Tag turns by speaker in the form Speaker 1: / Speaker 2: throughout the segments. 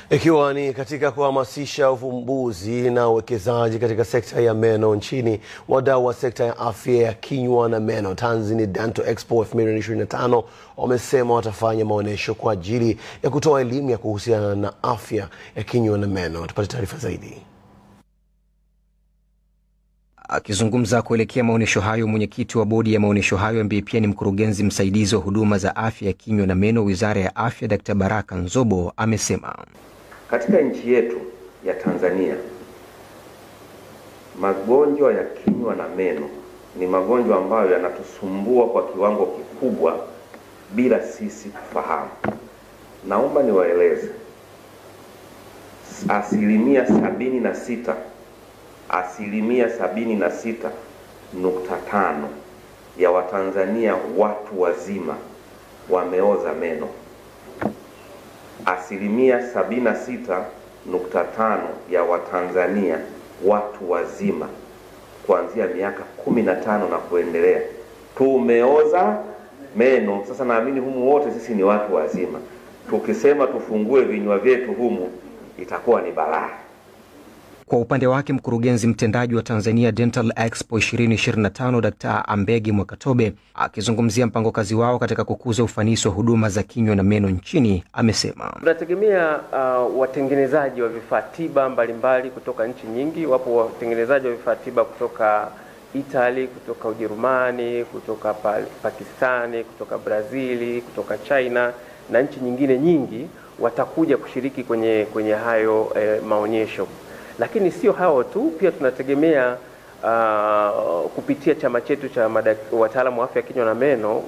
Speaker 1: Ikiwa ni katika kuhamasisha uvumbuzi na uwekezaji katika sekta ya meno nchini, wadau wa sekta ya afya ya kinywa na meno Tanzania Dental Expo 2025 wamesema watafanya maonesho kwa ajili ya kutoa elimu ya kuhusiana na afya ya kinywa na meno. Tupate taarifa zaidi.
Speaker 2: Akizungumza kuelekea maonyesho hayo, mwenyekiti wa bodi ya maonyesho hayo ambaye pia ni mkurugenzi msaidizi wa huduma za afya ya kinywa na meno, Wizara ya Afya, Dr. Baraka Nzobo amesema
Speaker 3: katika nchi yetu ya Tanzania magonjwa ya kinywa na meno ni magonjwa ambayo yanatusumbua kwa kiwango kikubwa bila sisi kufahamu. Naomba niwaeleze, 76, 76.5% ya Watanzania watu wazima wameoza meno. 76.5% ya Watanzania watu wazima kuanzia miaka 15 na kuendelea tumeoza meno. Sasa naamini humu wote sisi ni watu wazima, tukisema tufungue vinywa vyetu humu itakuwa ni balaa.
Speaker 2: Kwa upande wake, mkurugenzi mtendaji wa Tanzania Dental Expo 2025 Dr. Ambegi Mwakatobe akizungumzia mpango kazi wao katika kukuza ufanisi wa huduma za kinywa na meno nchini amesema
Speaker 4: tunategemea watengenezaji wa vifaa tiba mbalimbali kutoka nchi nyingi. Wapo watengenezaji wa vifaa tiba kutoka Italy, kutoka Ujerumani, kutoka Pakistani, kutoka Brazili, kutoka China na nchi nyingine nyingi watakuja kushiriki kwenye hayo maonyesho. Lakini sio hao tu, pia tunategemea kupitia chama chetu cha wataalamu wa afya kinywa na meno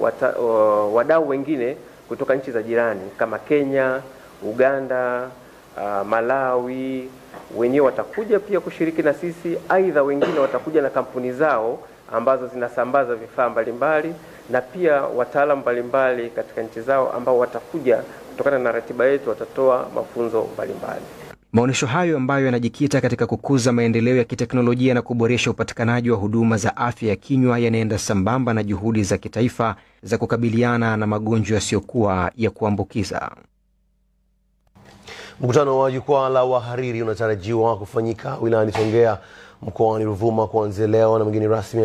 Speaker 4: wadau wengine kutoka nchi za jirani kama Kenya, Uganda, Malawi, wenyewe watakuja pia kushiriki na sisi. Aidha wengine watakuja na kampuni zao ambazo zinasambaza vifaa mbalimbali na pia wataalamu mbalimbali katika nchi zao ambao watakuja kutokana na ratiba yetu watatoa mafunzo mbalimbali.
Speaker 2: Maonyesho hayo ambayo yanajikita katika kukuza maendeleo ya kiteknolojia na kuboresha upatikanaji wa huduma za afya ya kinywa yanaenda sambamba na juhudi za kitaifa za kukabiliana na magonjwa yasiyokuwa ya kuambukiza.
Speaker 1: Mkutano wa jukwaa la wahariri unatarajiwa kufanyika wilayani Songea mkoani Ruvuma kuanzia leo na mgeni rasmi